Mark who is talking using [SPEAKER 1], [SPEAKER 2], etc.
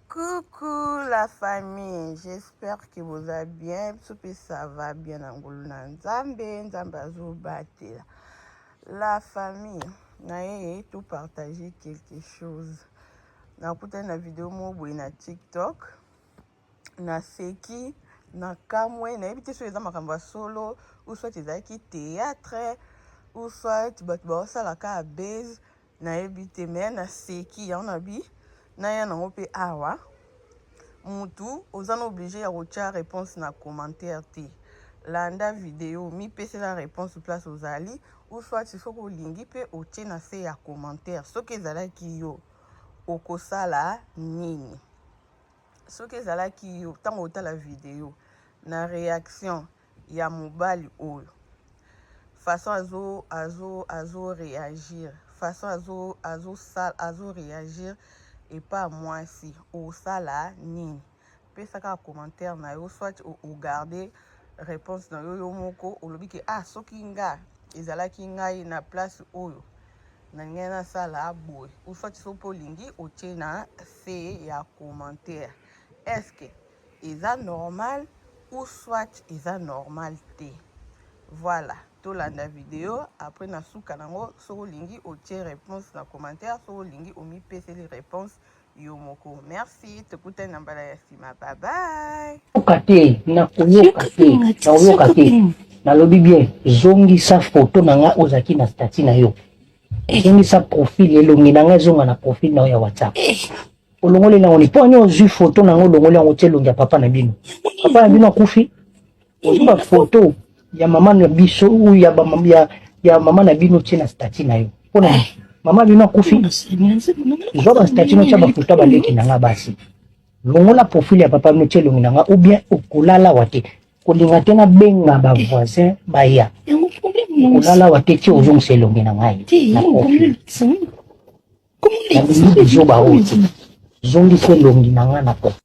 [SPEAKER 1] Coucou la famille, j'espère que vous allez bien, biso pe ça va bien na ngolu na Nzambe, Nzambe azobatela. La famille, naye to partager quelque chose. Nakutani na video moko boye na TikTok, naseki, nakamwe, nayebi te soki eza makambo ya solo ou soit ezalaki théâtre ou soit bato baosala kaka buzz. Nayebi te mais naseki yango na bi naya nango pe awa mutu oza na oblige ya kotia reponse na commentaire te landa video mipesela reponse place ozali ou soit soki olingi pe otie na se ya commentaire soki ezalaki yo okosala nini soki ezalaki yo ntango otala video na reaction ya mobali oyo façon azo azo azo reagir façon azo azo sala azo reagir epa mwasi osala nini pesa kaka commentaire na yo soit ogarde réponse na yo yo moko olobi ke ah soki nga ezalaki ngai na place oyo na ngai nasala boye ou soit soki mpe olingi otie na se ya commentaire est ce que eza normal ou soit eza normal te voilà tolanda video après na suka nango soki olingi otie réponse na commentaire soki olingi omipeseli réponse yo moko merci tokutani na mbala ya nsima bye bye
[SPEAKER 2] Yoka te, nakoyoka te, nakoyoka te. Nalobi bien, zongisa photo na nga ozalaki na statut na yo. Zongisa profil, elongi na nga ezonga na profil na yo ya WhatsApp. Olongoli nango ni mpo ani ozwi photo na yango olongoli yango otie elongi ya papa na bino. Papa na bino akufi, ozwi ba photo ya mama na biso ou ya, ba, ya, ya mama na bino otie na statut na yo. Mpo na nini? Mama bino akufi, zwa ba statut na otia ba photo ya baleki na nga basi. Longola profil ya papa bino otie elongi na nga ou bien okolala wa te. Kolinga te nabenga ba voisin baya. Okolala wa te ti ozongisa elongi na ngai na profil. Nalingi buzoba oyo te. Zongisa elongi na nga na profil.